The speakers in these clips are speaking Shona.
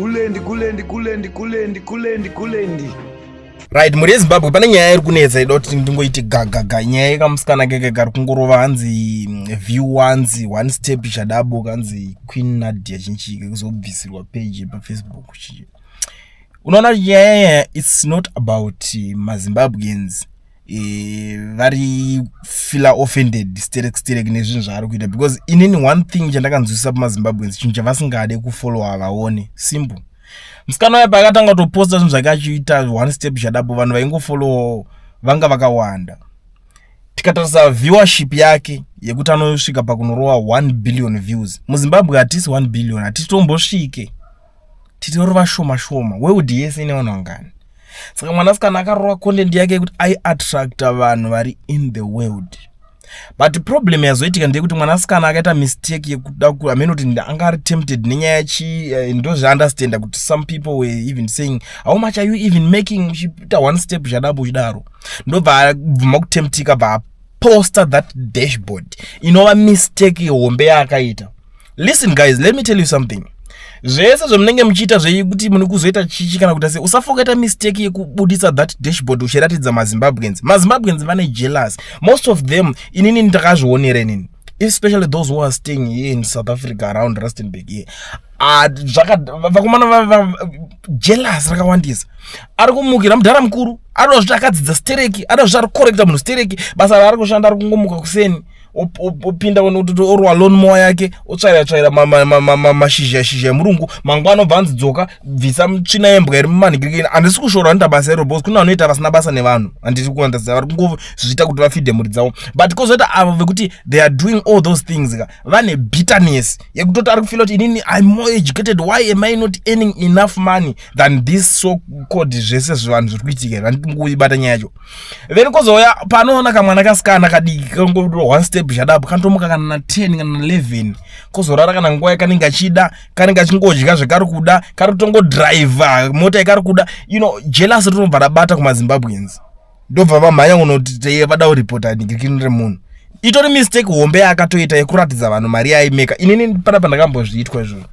Kulendi, kulendi, kulendi, kulendi, kulendi, kulendi. Right, mhuri yeZimbabwe, pane nyaya iri kunetsa, ida kuti ndingoiti gagaga. Nyaya yekamusikana keke kari kungorova, hanzi view once, one step chadabuka, hanzi Queen Nadia chinchike kuzobvisirwa page paFacebook. Chii unoona nyaya? It's not about maZimbabweans vari feela offended sterek sterek nezvinhu zvaari kuita, because inini one thing chandakanzwisisa pamaZimbabweans, chinhu chavasingade kufollowa vaone simple. Musikana uya paakatanga kutoposta zvinhu zvake achiita one step chadapo, vanhu vaingofollowawo vanga vakawanda. Tikatarisa viewership yake yekuti anosvika pakunorova 1 billion views, muZimbabwe hatisi 1 billion, hatitombosvike, titorova shoma shoma. World yese ine vanhu vangani? Saka mwanasikana akarova content yake yekuti aiattracta vanhu vari in the world, but problem yazoitika ndeyekuti mwanasikana akaita mistake yekuda, hameno kuti anga ari tempted nenyaya chi ndozviunderstanda kuti some people were even saying, "How much are you even making uchiita one step chadapo uchidaro?" Ndobva abvuma kutemptika, bva aposta that dashboard, inova mistake hombe yaakaita. Listen guys, let me tell you something. Zvese zvamunenge muchiita zvekuti muni kuzoita chichi kana kuita sei, usafa ukaita mistake yekubudisa that dashboard uchiratidza maZimbabweans. MaZimbabweans vane jealous, most of them. Inini ndakazvionera inini, especially those who are staying here in South Africa, around Rustenburg here. Vakomana jealous rakawandisa. Ari kumukira mudhara mukuru, anozviti akadzidza stereki, anozviti ari kucorrecta munhu stereki. Basa raari kushanda, ari kungomuka kuseni, opinda orwa lawn mower yake, otsvaira tsvaira mashizha shizha emurungu. Mangwana obva anzi, "Dzoka, bvisa tsvina yembwa iri mumanhikirikini." Handisi kushora vanoita basa iro, because kune vanoita vasina basa nevanhu, handisi kuandasa, vari kungozviita kuti vafeede mhuri dzavo. But kozoita avo vekuti they are doing all those things ka, vane bitterness yekutoti ari kufeela kuti, "Inini I'm more educated, why am I not earning enough money than this so called zvese zvivanhu zviri kuitika?" Vandikuibata nyaya yacho. Then kozouya panoona kamwana kasikana kadiki kango one step chadapo, kanotomuka kana na10 kana na11, kozorara kana nguva yakanenge achida, kanenge achingodya zvekari kuda, kari kutongodhiraivha mota yakari kuda. Jealous rinobva rabata kumaZimbabweans, ndobva vamhanya kunoti vada kuripota nigirikini remunhu. Itori mistake hombe yaakatoita yekuratidza vanhu mari yaaimeka. Inini panapa ndakambozviitwa izvozvo,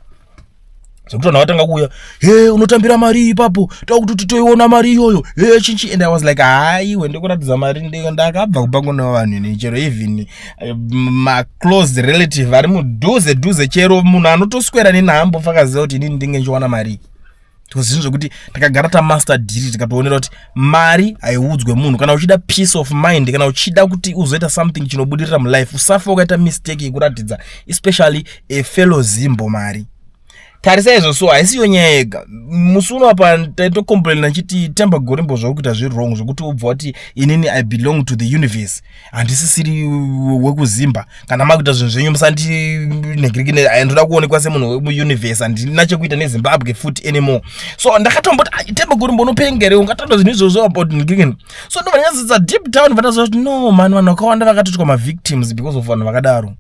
zvekuti vanhu vatanga kuuya, "He, unotambira mari ipapo, takuti toiona mari iyoyo, he, chinchi." And I was like, "Haiwe, ndikuratidza mari? Ndakabva kupango nevanhu ini." Chero even maclose relative ari mudhuze dhuze, chero munhu anotoswera nenhambo fakaziva kuti inini ndinge ndichiwana mari, because zvinhu zvekuti takagara tamaster deal, tikatoonera kuti mari haiudzwe munhu. Kana uchida peace of mind, kana uchida kuti uzoita something chinobudirira mulife, usafa ukaita mistake yekuratidza especially a fellow Zimbo mari. Tarisa izvo. So haisiyo nyaya yega. Musi uno apa taitocomplaina achiti, "Temba Gorimbo, zvauri kuita zviri wrong, zvekuti ubva wati inini I belong to the universe, handisisiri wekuzimba. Kana makuita zvinhu zvenyu, musandinhingirikine, ndoda kuonekwa semunhu wemuuniverse, handina chekuita neZimbabwe futi anymore." So ndakatomboti, "Ah, Temba Gorimbo, unopengere ungataura zvinhu izvozvo about nhingirikini?" So ndobva ndanyatsodzidza deep down, vandaziva kuti no man, vanhu vakawanda vakatoitwa mavictims because of vanhu vakadaro,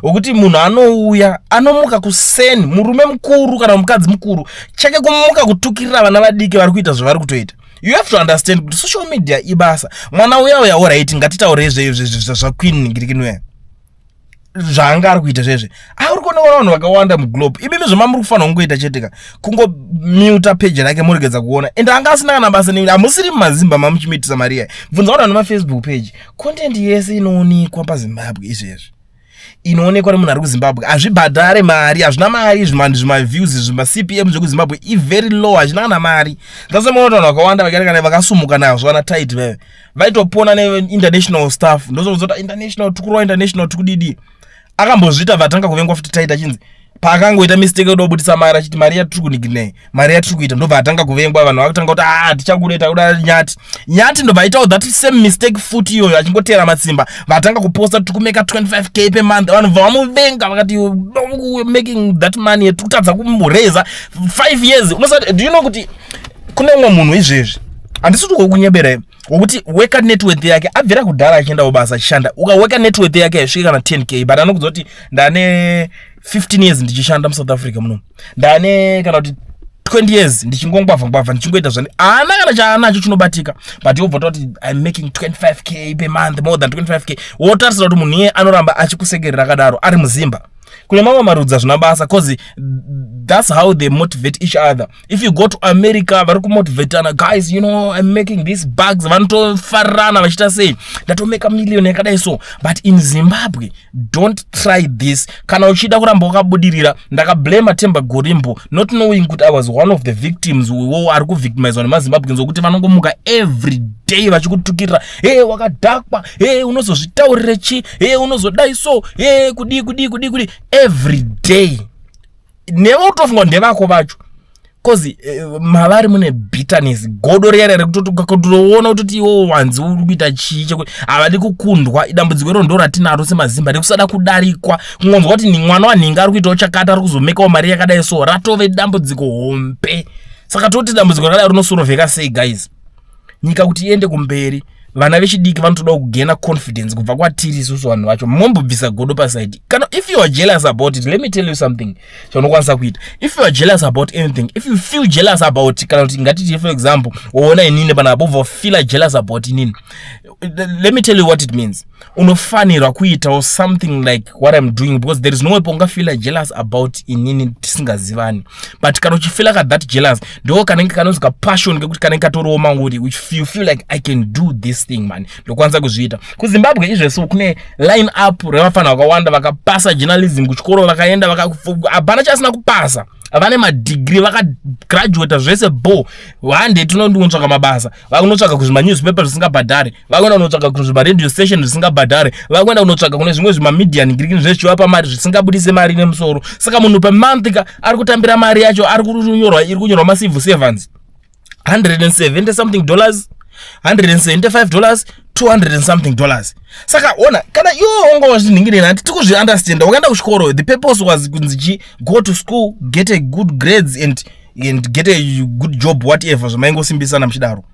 wekuti munhu anouya, anomuka kuseni, murume mukuru kana mukadzi mukuru, chake kumuka kutukirira vana vadiki vari kuita zvavari kutoita. You have to understand kuti social media ibasa. Mwana uya uya, alright, ngatitaurei zvaQueen ngirikinuya, zvaanga ari kuita zvezve, auri kuonekwa vanhu vakawanda muglobe. Imimi zvamamuri kufanira kungoita chete ka kungomuta page rake, muregedza kuona. Ende anga asina kana basa nemi, hamusiri mumazimba mamuchimuitisa mari iya. Bvunza vanhu vane maFacebook page, content yese inoonekwa paZimbabwe izvezvi inoonekwa nemunhu ari kuZimbabwe hazvibhadhare mari, hazvina mari. Zvimaviews, zvimacpm zvekuZimbabwe ivery low, hazvina kana mari. Ndasomaona kuti vanhu vakawanda vakaita kana vakasumuka nazvo, vana tit veve vaitopona neinternational stuff. Ndozozoti international tikurwa, international tikudidi. Akambozviita, vatanga kuvengwa futi. Taita chinzi paakangoita mistake yoda kubudisa mari, achiti mari yatiri kuniginei, mari yatiri kuita, ndobva atanga kuvengwa. Vanhu vakutanga kuti, "A, tichakuda, takuda Nyati." Nyati ndobva aitawo that same mistake futi iyoyo, achingotera matsimba. Vatanga kuposta, "Tiri kumeka 25K per month." Vanhu bva vamuvenga, vakati, "Making that money, tiri kutadza kumureza 5 years." Unosati, do you know kuti kune umwe munhu izvezvi, handisi kuti kukunyeberai, wokuti weka net worth yake abvira kudhara achiendawo basa achishanda, ukaweka net worth yake haisviki kana 10K, but anokudza kuti, "Ndane 15 years ndichishanda muSouth Africa muno, ndane kana kuti 20 years ndichingongwavha ngwavha, ndichingoita zvani." Haana kana chaanacho chinobatika, but yobva toti, "I'm making 25K per month, more than 25K." Wotarisira kuti munhu iye anoramba achikusekerera akadaro ari muzimba? Kune mamwe marudzi hazvina basa, 'cause that's how they motivate each other. If you go to America, vari kumotivatana: "Guys, I'm making these bags." Vanotofarirana vachiita sei, "Ndatomeka million yakadai." So, but in Zimbabwe, don't try this kana uchida kuramba wakabudirira. Ndakablama Temba Gorimbo, not knowing kuti I was one of the victims wo ari kuvictimizwa nemaZimbabweans, wokuti vanongomuka every day vachikutukirira: "He, wakadhakwa. He, unozozvitaurire chi? He, unozodai so. He, kudii, kudii, kudii, kudii?" Every day newe utofunga ndevako vacho, 'cause mavari mune bitterness, godo riya rekutoona kutoti iwo wanzi uri kuita chii chekuti havadi kukundwa. Dambudziko iro ndo ratinaro semaZimba, rekusada kudarikwa. Kungonzwa kuti mwana wanhinga ari kuitawo chakati, ari kuzomekawo mari yakadai, so ratove dambudziko hombe. Saka toti dambudziko rakadai rinosorovheka sei, guys? Nyika kuti iende kumberi, vana vechidiki vanotoda kugaina confidence kubva kwatiri isusu vanhu vacho. Mombobvisa godo paside. Kana if you are jealous about it, let me tell you something chaunokwanisa kuita. If you are jealous about anything, if you feel jealous about, kana kuti ngatiti, for example, waona inini panapa, ubva wafeela jealous about inini, let me tell you what it means. Unofanirwa kuitawo something like what I'm doing, because there is no way paungafeela jealous about inini tisingazivani. But kana uchifeela ka that jealous, ndo kanenge kanonzi kapassion kekuti kanenge katoriwo mauri. You feel like, "I can do this thing, man, ndokwanisa kuzviita." KuZimbabwe izveso kune line up revafana vakawanda vakapasa journalism kuchikoro, vakaenda, hapana chasina kupasa, vane madegree, vakagraduata zvese bo hande. Tinondinotsvaka mabasa, vakunotsvaka kuzvimanewspaper zvisingabhadhari, vakuenda kunotsvaka kuzvimaradio station zvisingabhadhari, vakuenda kunotsvaka kune zvimwe zvimamedia ngirikini zvezvichivapa mari zvisingabudise mari nemusoro. Saka munhu pamonth ka ari kutambira mari yacho ari kunyorwa, iri kunyorwa macivil servants, 170 something dollars, $175, 200 and something dollars. Saka ona, kana iwe wanga wazvinhingirira, hati tikuzviunderstanda. Wakaenda kuchikoro, the purpose was kunzi chi? Go to school, get a good grades and get a good job, whatever zvamaingosimbisana muchidaro.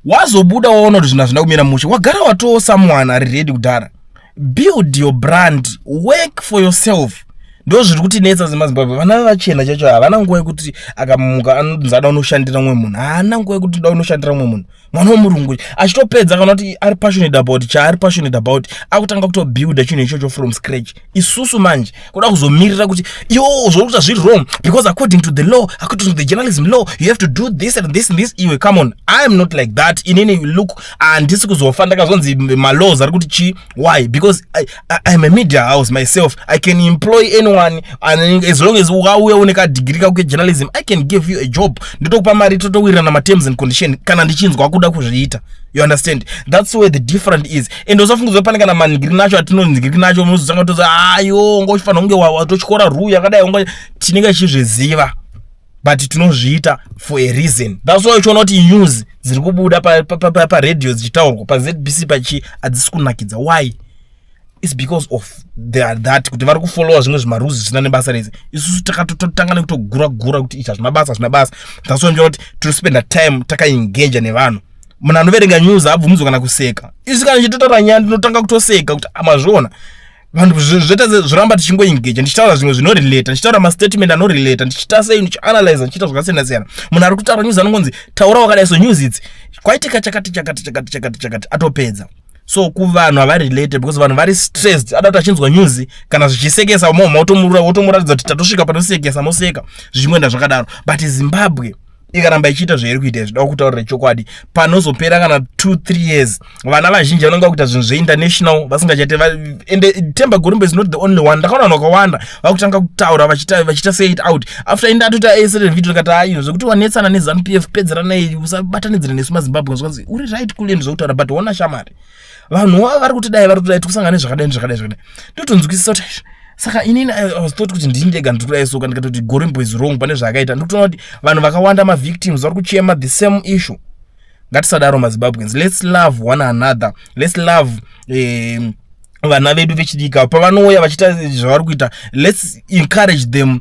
Wazobuda, waona kuti zvinhu hazvina kumira mushe, wagara watoo someone ari ready kudhara. Build your brand, work for yourself. Ndo zviri kutinetsa semaZimbabwe. Vana vachena chacho havana nguva yekuti akamuka anonzi ada unoshandira mumwe munhu. Haana nguva yekuti da unoshandira mumwe munhu. Mwana womurungu achitopedza, kana kuti ari passionate about chaari passionate about, akutanga kutobuilda chinhu ichocho from scratch. Isusu manje kuda kuzomirira kuti iwo zvori kuita zviri wrong, because according to the law, according to the journalism law, you have to do this and this and this. Iwe, come on, I am not like that. Inini, look, handisi kuzofa ndakazonzi malaws ari kuti chi. Why? Because I am a media house myself. I can employ anyone, and as long as ukauya une kadegree kako kejournalism, I can give you a job, ndotokupa mari, totowirirana materms and condition kana ndichinzwa kuda kuzviita. You understand? That's where the different is. And usafungidzwa pane kana maningiri nacho atinoningiri nacho, unozotanga kutozi ayo unga uchifanira kunge watotyora rule yakadai. Unga tinenge tichizviziva, but tinozviita for a reason. That's why uchiona kuti news dziri kubuda paradio dzichitaurwa paZBC pachi hadzisi kunakidza. Why? Is because of that kuti vari kufollowa zvimwe zvimarules zvisina nebasa rese. Isusu takatotanga nekutogura gura kuti ichi hazvina basa, hazvina basa. That's why ndiona kuti tinospenda time takaengaja nevanhu. Munhu anoverenga news haabvumidzwa kana kuseka. Isu kana ndichitotaura nyaya, ndinotanga kutoseka kuti amazviona vanhu zvoita zvoramba tichingoengeja, ndichitaura zvimwe zvinorelata, ndichitaura mastatement anorelata, ndichiita sei, ndichianalyza, ndichiita zvakasiyana siyana. Munhu ari kutaura news anongonzi taura wakadai, so news idzi kwaitika chakati, chakati, chakati, chakati, chakati, atopedza. So kuvanhu havarelate, because vanhu vari stressed. Ada kuti achinzwa news kana zvichisekesa, moma wotomuratidza kuti tatosvika panosekesa, moseka, zvichingoenda zvakadaro. But Zimbabwe ikaramba ichiita zvairi kuita izvi, da kutaurira chokwadi, panozopera kana 2 3 years, vana vazhinji vanonga kuita zvinhu zveinternational vasingachaite. Ende Temba Gorimbo is not the only one. Ndakaona vanhu vakawanda vakutanga kutaura vachiita say it out after inde atoita a certain video. Ndikati ayo zvekuti wanetsana neZANU PF, pedzeranai, usabatanidzira nesu maZimbabwe. Zvanzi uri right kule ndezvekutaura, but ona shamari, vanhu vava vari kuti dai vari kuti dai tikusangana nezvakadai, nezvakadai, zvakadai. Ndotonzwisisa kuti saka inini I was thought kuti ndini ndega ndiri kudai. Soka ndikatoti Gorimbo is wrong pane zvaakaita. Ndikutoona kuti vanhu vakawanda, mavictims, vari kuchema the same issue. Ngatisadaro maZimbabweans. Let's love one another. Let's love vana vedu vechidiki pavanouya vachiita zvavari kuita. Let's encourage them.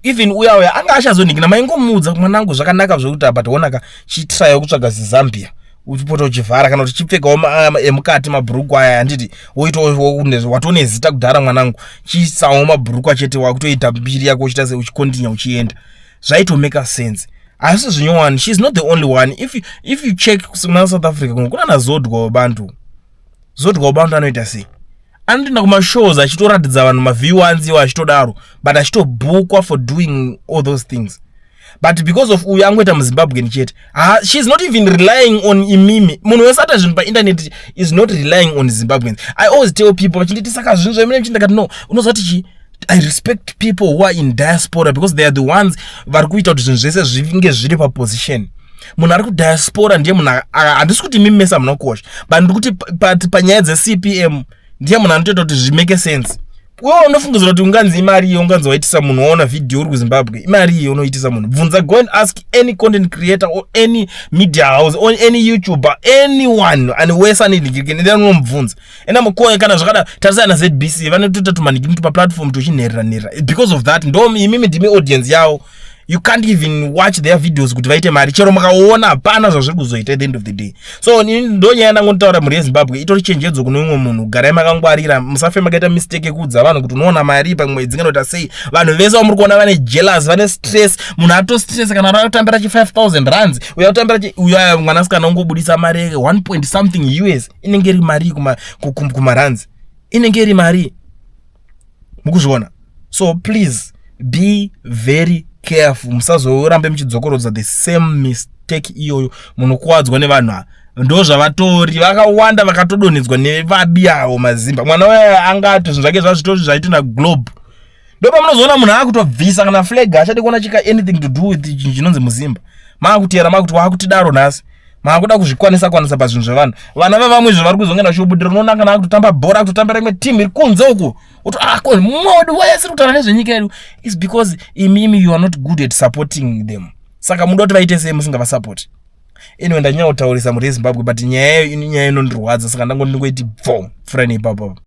Even uya uya anga achazonhingina, maingomuudza, "Mwanangu, zvakanaka zvekuti, but onaka, chitraya kutsvaga ziZambia uchipota uchivhara, kana kuti chipfekawo emukati mabhurukwa aya, handiti woita watone zita kudhara. Mwanangu, chiisawo mabhurukwa chete, wakutoita mbiri yako, uchiita se uchikontinya uchienda." Zvaitomeka sense. Asi zvinyowani, she is not the only one. If you check kuna South Africa, kuno kuna naZodwa Wabantu. Zodwa Wabantu anoita sei? Anotoenda kumashows achitoratidza vanhu maview iwo achitodaro, but achitobhukwa for doing all those things. But because of uyu angoita muZimbabwean chete, she is not even relying on imimi. Munhu wese ata zvinhu painternet is not relying on Zimbabweans. I always tell people vachinditi, "Saka zvinhu zvemune ndakati no." Unoziva kuti chi I respect people who are in diaspora because they are the ones vari kuita kuti zvinhu zvese zvinge zviri paposition. Munhu ari kudiaspora ndiye munhu, handisi kuti imimi mese hamuna kukosha, but ndiri kuti panyaya dzeCPM ndiye munhu anotoita kuti zvimake sense. Iwe unofungidzira kuti unganzi imari iyo unganzi waitisa munhu waona vhidhiyo uri kuZimbabwe, imari iyo unoitisa munhu? Bvunza, go and ask any content creator or any media house or any YouTuber, anyone ani wese anenhikirikeni, then unomubvunza. Enda mukoe kana zvakada, tarisai naZBC, vanotoita tumanhikiri tupaplatform tuchinherera nherera because of that. Ndo imimi ndimi audience yavo. You can't even watch their videos kuti vaite mari. Chero makaona, hapana zvazviri kuzoita at the end of the day. So ndo nyaya ndangotaura, mhuri yeZimbabwe, itori chenjedzo kune umwe munhu. Garai makangwarira, musafe makaita mistake yekuudza vanhu kuti unoona mari pamwedzi nganoita sei. Vanhu vese vamuri kuona vane jealous, vane stress. Munhu atostress kana akutambira chi 5000 rands, uyo akutambira chi, uyo mwanasikana ungobudisa mari 1 point something US, inenge iri mari kumarands, inenge iri mari mukuzviona. So please be very careful, musazorambe muchidzokorodza the same mistake iyoyo. Munokuwadzwa nevanhu ava, ndo zvavatori vakawanda vakatodonhedzwa nevabi avo mazimba. Mwana wayo angati zvinhu zvake zvazvitori zvaiti naglobe. Ndo pamunozoona munhu akutobvisa kana flag, achadi kuona chika anything to do with chinhu chinonzi muzimba. Maakutera, makuti waakutidaro nhasi, maakuda kuzvikwanisa kwanisa pazvinhu zvevanhu. Vana vevamwe zvavari kuzongenda chiobudira, unoona kana akutotamba bhora, akutotambira imwe timu iri kunze uku, uto ah, ko mumwe wedu wese kutaura nezvenyika yedu is because imimi you are not good at supporting them. Saka muda kuti vaite sei musingavasapoti? Anyway, ndanyanya kutaurisa, mhuri yeZimbabwe, but nyaya iyoyo nyaya inondirwadza, saka ndangoti ndingoiti bvo pfurai neipapo.